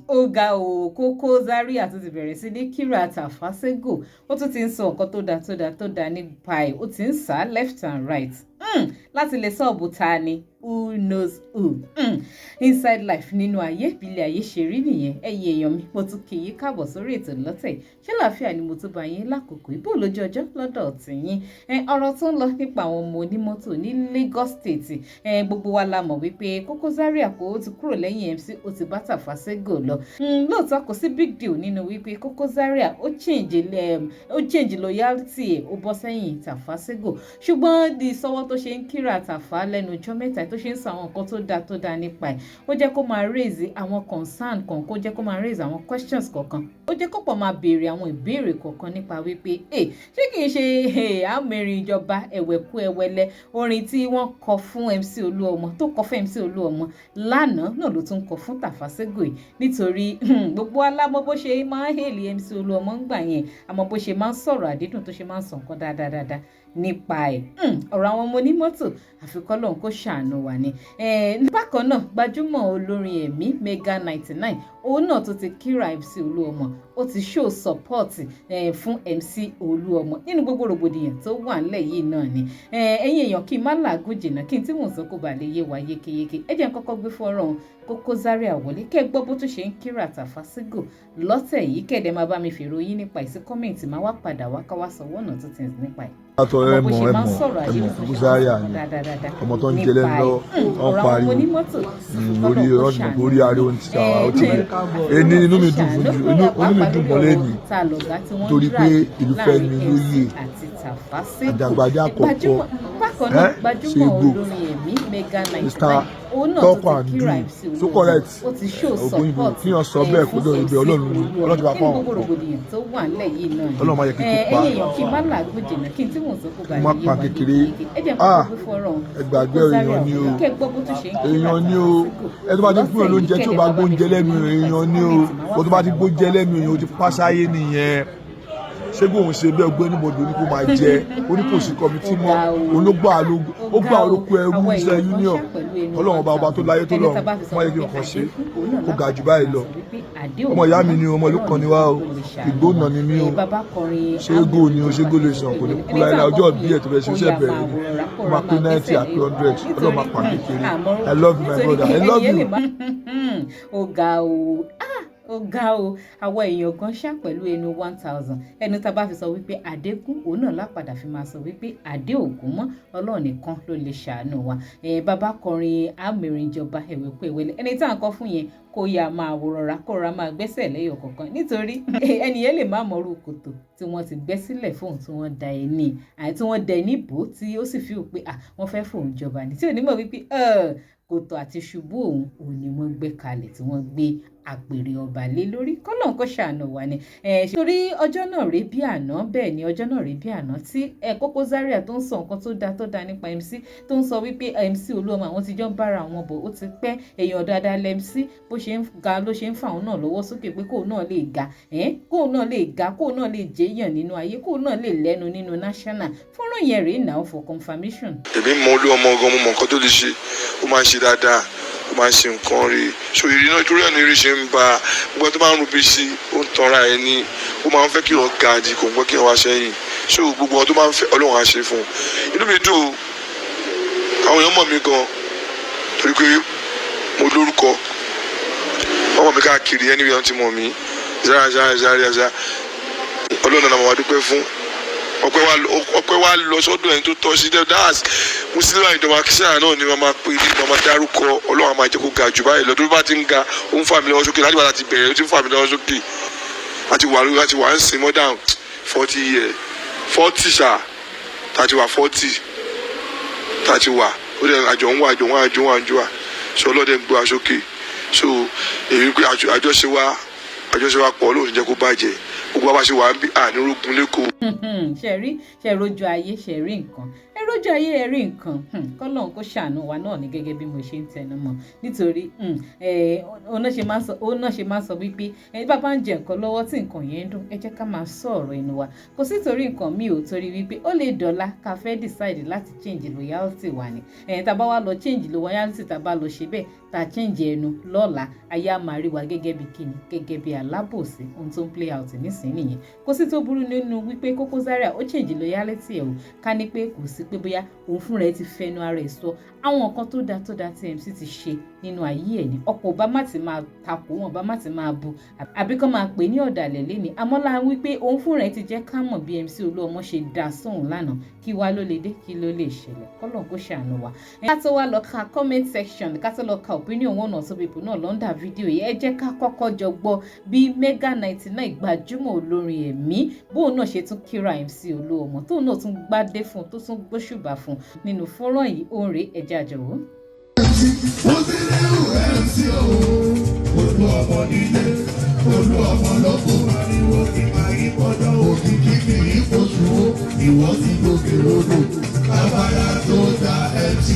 Ó ga o! Koko Zaria tún ti bẹ̀rẹ̀ sí ní kíra Tafa Sego. Ó tún ti ń sọ nǹkan tó dáa, tó dáa, tó dáa nípa ẹ̀. Ó ti ń sá left and right láti lè sọ́ọ̀bù ta ni, who knows who. Inside life, nínú ayé, bílẹ̀ ayé ṣe rí nìyẹn. Ẹ̀yin èèyàn mi, mo tún kí yín káàbọ̀ sórí ètò lọ́tẹ̀. Ṣé làáfíà ni mo tún bá yín lákòókò ìbò lójú ọjọ́ lọ́dọ̀ tìyín? Ọ̀rọ̀ tó ń lọ nípa àwọn ọmọ onímọ́tò ní Lagos State, gbogbo wa la mọ̀ wípé Koko Zaria kò ó ti kúrò lẹ́yìn MC, ó ti bá Tafa Sego lọ. Lóòótọ́, kò sí big deal nínú wípé Koko Zaria ó change loyalty ẹ̀, ó bọ́ sẹ́yìn Tafa Sego, ṣùgbọ́n di sọ́wọ́ tó ṣe ń kíra Tafa lẹ́nu ọjọ́ mẹ́ta, tó ṣe ń sọ àwọn nǹkan tó dáa, tó dáa nípa ẹ̀, ó jẹ́ kó máa raise àwọn concern kan, kó jẹ́ kó máa raise àwọn questions kọ̀ọ̀kan, ó jẹ́ kó pọ̀ máa béèrè àwọn ìbéèrè kọ̀ọ̀kan nípa wípé ṣé kìí ṣe àmẹ́rin ìjọba ẹ̀wẹ̀kú ẹ̀wẹ̀lẹ̀ orin tí wọ́n kọ fún MC Olúọmọ, tó kọ fún MC Olúọmọ lánàá náà ló tún kọ fún Tafa Sego yìí? Nítorí gbogbo alámọ̀ bó ṣe máa ń hail MC Olúọmọ ń gbà yẹn, àmọ́ bó ṣe máa ń sọ̀rọ̀ àdídùn, tó ṣe máa ń sọ nǹkan dáadáa dáadáa nípa ẹ̀. Ọ̀rọ̀ àwọn ọmọ onímọ́tò, àfikọ́ lòun kò ṣàánú wa ni. Bákan náà, gbajúmọ̀ olórin ẹ̀mí Mega 99, òun náà tó ti kíra MC Olúọmọ, ó ti show support fún MC Olúọmọ nínú gbogbo rògbòdìyàn tó wà nílẹ̀ yìí náà ni. Ẹ̀yin èèyàn, kí n má làágùn jìnnà, kí n tí mò ń sọ kó bàa lè yé wa yékéyéké, ẹ jẹ́ n kọ́kọ́ gbé fọ́nrán Koko Zaria wọlé, kẹ́ gbọ́ bó tún ṣe ń kíra Tafa Sego lọ́tẹ̀ yìí. Kẹ́ẹ̀dẹ̀ máa bá mi fèrò yín nípa ìsí comment, máa wá padà wá ká wá sọ one or two things nípa ẹ̀. Àtọ ẹ mọ, ẹ mọ, ẹ mọ, Koko Zaria ni ọmọ tó ń jẹ lẹ́nu lọ́wọ́, wọ́n pariwo orí ọ̀nà orí ariwo ti ta ó ti rẹ̀. Ẹni inú mi dùn fún ju, inú mi dùn mọ́ lẹ́nu torí pé ìlú fẹ́ mi lóye àjàgbàdì àkọ́kọ́ ẹ ṣe gbò Mr Talk and Do, so correct. Ògùn kíyàn sọ bẹ́ẹ̀ kó lórí ibi Ọlọ́run, Ọlọ́run ti bá fún àwọn kan. Ọlọ́run máa yẹ kí kó pa má pa kékeré. Ah, ẹ gbàgbé, èèyàn ni o, èèyàn ni o. Ẹ tó bá ti fún ẹ lóúnjẹ, tí o bá gbóúnjẹ lẹ́nu, èèyàn ni o. O tó bá ti gbóúnjẹ lẹ́nu èèyàn, o ti pásáyé nìyẹn. Ṣé bóun ṣe bẹ́ẹ̀ gbé níbodò ní kó máa jẹ, ó ní kò sí committee mọ́. Òun ló gbà, ó gbà olóko ẹrú iṣẹ́ union. Ọlọ́run ọba, ọba tó láyé tó lọ́run, má yẹ kí nǹkan ṣe kó ga jù báyìí lọ. Ọmọ ìyá mi ni, ọmọ ìlú kan ni wá o. Ìgbóná ni mí o. Ṣéégò ni o, ṣéégò lè sàn, kò ní kú láyé. Ọjọ́ bí ẹ̀ tó fẹ́ ṣe iṣẹ́ bẹ̀rẹ̀ ni ó máa pé 90 àti 100. Ọlọ́run máa pa kékeré. I love you, my brother, I love you. Ó ga o, ó ga o! Àwọn èèyàn kan ṣá pẹ̀lú ẹnu 1,000 ẹnu tá a bá fi sọ wípé àdékùn, òun náà lápadà fi máa sọ wípé àdé ògún mọ́. Ọlọ́run nìkan ló lè ṣàánú wa. Bàbá kọrin àmìrin ìjọba ẹ̀wẹ̀ pé ìwẹ̀lẹ̀ ẹni tá à ń kọ́ fún yẹn, kó yá máa wò rọra, kó rọra máa gbẹ́sẹ̀ lẹ́yọ̀ kọ̀ọ̀kan, nítorí ẹni yẹn lè má mọ̀rú kòtò tí wọ́n ti gbẹ́ sílẹ̀ fóun, tí wọ́n da ẹni àti tí wọ́n da ẹni bò, tí ó sì fi hàn pé wọ́n fẹ́ fóun jọba ni, tí ò ní mọ̀ wípé kòtò àti ṣubú òun òun ni wọ́n gbé kalẹ̀, tí wọ́n gbé àpèrè ọba lé lórí. Kọ́lọ́n kó ṣàánú wa ni. Torí ọjọ́ náà rí bí àná, bẹ́ẹ̀ ni ọjọ́ náà rí bí àná tí Koko Zaria tó ń sọ nǹkan tó dáa, tó dáa nípa MC, tó ń sọ wípé MC Olúọmọ, àwọn ti jọ ń bára àwọn bọ̀, ó ti pẹ́, èèyàn dáadáa lẹ MC, bó ṣe ń ga ló ṣe ń fà òun náà lọ́wọ́ sókè, pé kóun náà lè ga, kóun náà lè ga, kóun náà lè jẹ́yàn nínú ayé, kóun náà lè lẹ́nu nínú national. Fọ́nrán yẹn rèé now for confirmation. Èmi mọ Olúọmọ gan, mo mọ nǹkan tó lè ṣe. Ó máa ń ṣe dáadáa, ó máa ń ṣe nǹkan rí. So ìrì náà torí ẹ̀ ní ìrì ṣe ń ba gbogbo tó bá ń rubi sí, ó ń tanra ẹ ní. Ó máa ń fẹ́ kí wọ́n ga di, kò ń gbọ́ kí wọ́n wá sẹ́yìn. So gbogbo wọn tó máa ń fẹ́, Ọlọ́run á ṣe fún un. Inú mi dùn o. Àwọn èèyàn mọ̀ mí gan torí pé mo lórúkọ, wọ́n mọ̀ mí káàkiri. Ẹni wọ́n ti mọ̀ mí Zaria, Zaria, Zaria, Zaria. Ọlọ́run náà mo wá dúpẹ́ fún. Ọpẹ́ wa lọ sọ́dọ̀ ẹni tó tọ́ sí. That's Musiliu Àyìndé Akínsànyà náà ni wọ́n máa pè ní, wọ́n máa dárúkọ. Ọlọ́run á máa jẹ́ kó ga jù báyìí lọ. Tó bá ti ń ga, ó ń fà mí lọ́wọ́ sókè. Láti wà láti bẹ̀rẹ̀, ó ti ń fà mí lọ́wọ́ sókè láti wà lórí, láti wà ń sìn more than 40 years, 40 ṣá, tàti wà 40 tàti wà. Ó dẹ̀ àjọ ń wà, àjọ ń wà, àjọ ń wà, àjọ wà. So ọlọ́dẹ ń gbé wa sókè. So èyí pé àjọṣe wa pọ̀, Ọlọ́run jẹ́ kó bàjẹ́. Gbogbo wa bá ṣe wà ń bí ànírógun lẹ́kọ̀ọ́. Ṣe rí, ṣe rojú ayé, ṣe rí nǹkan ẹ. Rójú ayé ẹ rí nǹkan. Kọ́lọ́run kó ṣàánú wa náà ní gẹ́gẹ́ bí mo ṣe ń tẹnu mọ́, nítorí òun náà ṣe máa ń sọ, òun náà ṣe máa ń sọ wípé ẹni bá bá ń jẹ nǹkan lọ́wọ́ tí nǹkan yẹn ń dùn, ẹ jẹ́ ká máa sọ ọ̀rọ̀ ẹnu wa. Kò sí torí nǹkan mi ò torí wípé ó lè dọ̀la ká fẹ́ decide láti change loyalty wa ni. Ẹ̀yìn tá a bá wá lọ change loyalty, tá a bá lọ ṣe bẹ́ẹ̀, tá a change ẹnu lọ́la, ayé á máa rí wa gẹ́gẹ́ bí kíni? Gẹ́gẹ́ bí alábòsí. Ohun tó ń play out nísìnyí nìyẹn. Kò sí tó burú nínú wípé Koko Zaria ó change loyalty ẹ̀ o, ká ní pé kò sí pé bóyá òun fúnra ẹ̀ ti fẹnu ara ẹ̀ sọ àwọn nǹkan tó dáa tó dáa tí MC ti ṣe nínú ayé ẹ̀ ní. Ọ̀pọ̀ ọba má ti máa takò wọn, ọba má ti máa bu, àbí kán máa pè ní ọ̀dàlẹ̀ lẹ́ni. Àmọ́ láà wípé òun fúnra ẹ̀ ti jẹ́ ká mọ̀ bí MC Olúọmọ ṣe dá sóhun lánàá, kí wá ló lè dé? Kí ló lè ṣẹlẹ̀? Kọ́lọ́n kó ṣàánú wa. Ká tó wá lọ ka comment section, ká tó lọ ka opinion one or two people náà l'under fídíò yìí, ẹ jẹ́ ká kọ́kọ́ jọ gbọ́ bí Mega 99, gbajúmọ̀ olórin ẹ̀mí, bóun náà ṣe tún kíra MC Olúọmọ, tóun náà tún gbádé fún, tó tún gbóṣùbà fún nínú fọ́nrán yìí. Òun rèé, ẹ jẹ́ àjọwò. Musiliu MC o, olú ọmọ nílé, olú ọmọ lóko, ariwo kì máa yí bọ́dọ̀, òkìkí kì í foṣù o, ìwọ ti gòkè odò, abala tó ta MC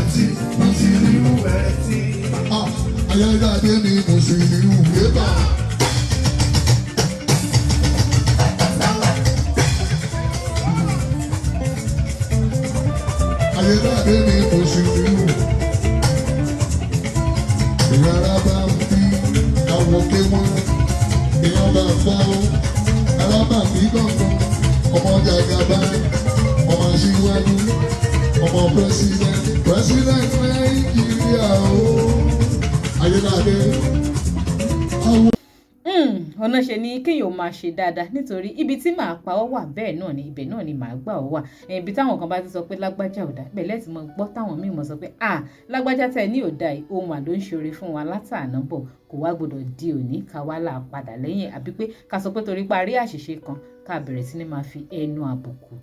MC, Musiliu MC. Ayédáadé ni Musiliu yébà. Ayédáadé ni Musiliu. Ìrara bá ń bí àwọn ké wọ́n. Ìran bàbá o, alábàbí gbọ̀ngàn, ọmọ jàgàbá, ọmọ aṣíwájú, ọmọ president, president Nàìjíríà o. Ayédáadé. Àwọn Ọ̀nà ṣe ni kéèyàn máa ṣe dáadáa, nítorí ibi tí màá pa ọ́ wà, bẹ́ẹ̀ náà ni ibẹ̀ náà ni màá gbà ọ́ wà. Ibi táwọn kan bá ti sọ pé lágbájá ò dá, bẹ́ẹ̀ lẹ́tì mọ́ gbọ́ táwọn míì mọ̀ sọ pé à lágbájá tẹ̀ ní ò dá yìí, ohun àló ń ṣoore fún wa látàná bọ̀, kò wá gbọdọ̀ di òní ká wá là padà lẹ́yìn, àbí pé ká sọ pé torí parí àṣìṣe kan, ká bẹ̀rẹ̀ sí ni máa fi ẹnu àbùkù,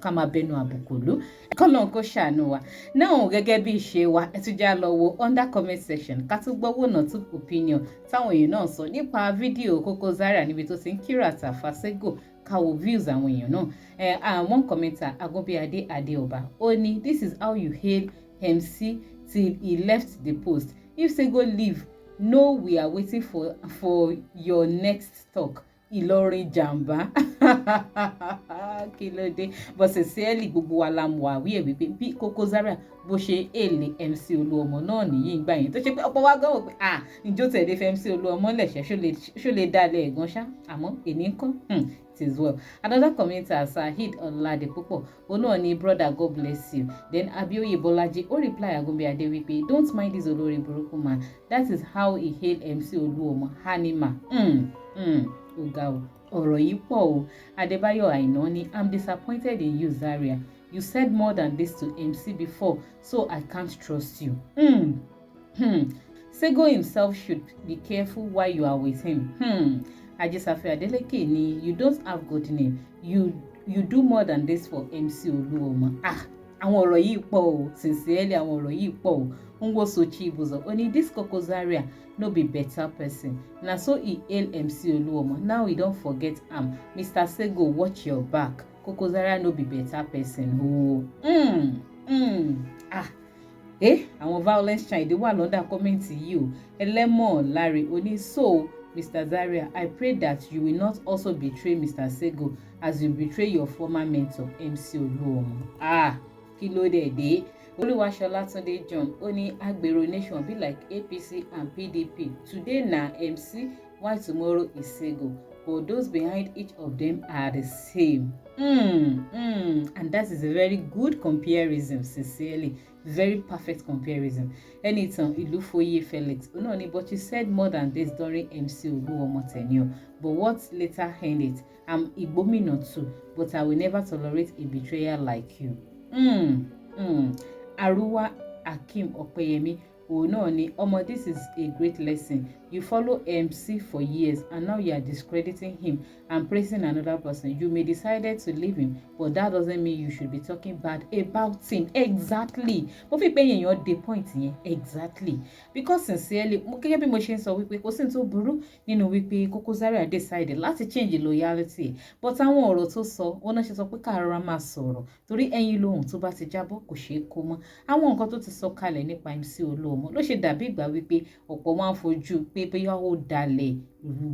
ká máa bẹnu àbùkù lù. Kọ́lọ́n kó ṣàánú wa náà. Gẹ́gẹ́ bí ìṣe wa, ẹ tún já lọ wo under comment section, ká tún gbọ́ one or two opinion táwọn èèyàn náà sọ nípa fídíò Koko Zaria níbi tó ti ń kíra Tafa Sego, ká wo views àwọn èèyàn náà. Ẹ àwọn commenter, Agunbíadé Adéọba, ó ní, "This is how you hail MC till he left the post. If Sego leave, no, we are waiting for your next talk." Ìlọrin jàǹbá, kí ló dé? But sincerely, gbogbo wa la mọ̀ àwí ẹ̀ wípé bí Koko Zaria bó ṣe èlé MC Olúọmọ náà nìyí ìgbà yẹn, tó ṣe pé ọ̀pọ̀ wa gan wò pé, ah, ìjó tẹ̀lé fẹ́ MC Olúọmọ lẹ̀ṣẹ̀, ṣó lè dalẹ̀ ẹ̀gan ṣá? Àmọ́ èní ń kọ́, it is well. Another commenter, Saheed Ọ̀làdẹ̀púpọ̀, òun náà ní, "Brother, God bless you." Then Abioye Bolaji, ó reply Agunbíadé wípé, "Don't mind this olórí burúkú man. That is how he hail MC Olúọmọ hanima." Ó ga o, ọ̀rọ̀ yìí pọ̀ o. Adébáyọ̀ Àìná ní, "I'm disappointed in you, Zaria. You said more than this to MC before, so I can't trust you." Sego himself should be careful while you are with him. Ajisafe Adeleke ní, "You don't have good name. You do more than this for MC Olúọmọ." Ah, àwọn ọ̀rọ̀ yìí pọ̀ o. Sincerely, àwọn ọ̀rọ̀ yìí pọ̀ o. Nwosochi Ibuzo ó ní, "This Koko Zaria no be better person. Na so he hail MC Oluomo, now he don forget am. Mr Sego, watch your back. Koko Zaria no be better person ooo." Ah, àwọn violence child wà l'under comment yìí o. Ẹlẹ́mọ̀ Láre ó ní, "So Mr Zaria, I pray that you will not also betray Mr Sego as you betray your former mentor, MC Oluomo." Ah, kí ló dé dé? Olúwaṣọlá Túndé John ó ní, "Agbero nation be like APC and PDP. Today na MC, while tomorrow is Sego, but those behind each of them are the same." And that is a very good comparison, sincerely, very perfect comparison. Ẹnìtàn Ìlúfòye Felix, òun náà ní, "But you said more than this during MC Oluomo tenure, but what later end it? I'm Igbomina too, but I will never tolerate a betrayer like you." Aruwa Akeem Ọpẹ́yẹmí, Òun náà ni ọmọ. This is a great lesson. You follow MC for years and now you are discrediting him and praising another person. You may decided to leave him, but that doesn't mean you should be talking bad about him. Exactly. Mo fi pé èèyàn dé point yẹn exactly, because sincerely, mo gẹ́gẹ́ bí mo ṣe ń sọ wípé kò sí ní tó burú nínú wípé Koko Zaria decide láti change loyalty, but àwọn ọ̀rọ̀ tó sọ wọn náà ṣe sọ pé káàrọ̀rọ̀ máa sọ̀rọ̀, torí ẹyin lóhùn tó bá ti jábọ́ kò ṣeé kó mọ́. Àwọn nǹkan tó ti sọ kalẹ̀ nípa MC Olúọmọ ló ṣe dàbí ìgbà wípé ọ̀pọ̀ wọn á fojú pé bóyá ó dalẹ̀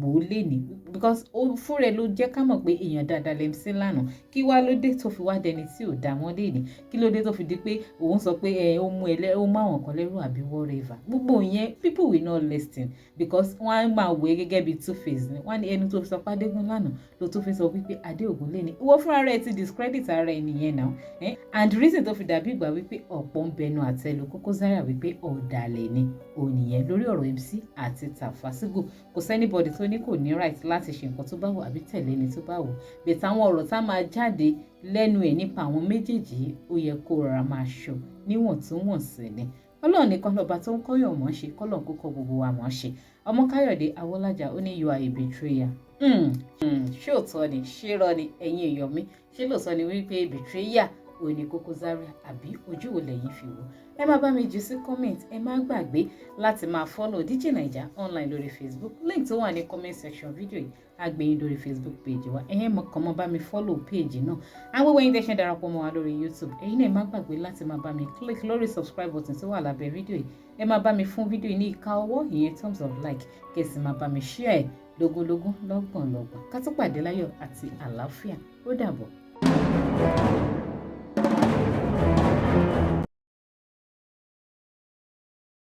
wò ó lè ní, because ó fúnra ẹ̀ ló jẹ́ ká mọ̀ pé èèyàn dáadáa lẹ MC lánàá. Kí wá ló dé tó fi wá dẹni tí ò dá wọn lé ní? Kí ló dé tó fi di pé òun sọ pé ẹ ó mú ẹ, ó mú àwọn kan lẹ́rù àbí whatever, gbogbo yẹn? People will not listen because wọ́n á máa wẹ̀ gẹ́gẹ́ bí two face ni. Wọ́n á ní ẹni tó fi sọ pé Adégún lánàá ló tó fi sọ wípé Adéògùn lé ní. Ìwọ fúnra rẹ̀ ti discredit ara ẹ nìyẹn náà, eh? And reason tó fi dàbí ìgbà wípé ọ̀pọ̀ ń bẹnu àtẹ́lu Koko Zaria wípé ọ̀dàlẹ̀ ni ònìyẹn lórí ọ̀rọ̀ MC àti Tàfàsígò. Kò sí anybody tó ní kò ní right láti ṣe nǹkan tó bá wù àbí tẹ̀lé ẹni tó bá wù, but àwọn ọ̀rọ̀ tá máa jáde lẹ́nu ẹ̀ nípa àwọn méjèèjì yìí, ó yẹ kó rọra máa ṣọ níwọ̀ntúnwọ̀nsì ni. Ọlọ́run nìkan lọ́ba tó ń kọ́yọ̀ mọ́ ṣe, kọ́lọ́n kó kọ́ gbogbo wa mọ́ ṣe. Ọmọ Káyọ̀dé Awọ́lájà, ó ní, "You are a betrayer." Ṣé òótọ́ ni? Ṣé rọ́ ni? Ẹ̀yin èèyàn mi, ṣé lóòótọ́ ni wípé betrayer òun ni Koko Zaria, àbí ojú wo lẹ́yìn fi wò? Ẹ má bá mi jù sí comment. Ẹ má gbàgbé láti máa follow DJ Naija Online lórí Facebook. Link tó wà ní comment section fídíò yìí á gbé yín lórí Facebook page wa. Ẹ̀yin mọ̀ kàn mọ́ bá mi follow page náà. Àwọn gbogbo ẹ̀yin tẹ́ ṣe darapọ̀ mọ́ wa lórí YouTube, ẹ̀yin náà, ẹ má gbàgbé láti máa bá mi click lórí subscribe button tó wà lábẹ́ fídíò yìí. Ẹ má bá mi fún fídíò yìí ní ìka ọwọ́, ìyẹn thumbs up like, kẹ́ sì máa bá mi share ẹ̀ lógúnlógún, lọ́gbọ̀nlọ́gbọ̀n. Ká tó pàdé láyọ̀ àti àlàáfíà, ó dàbọ̀.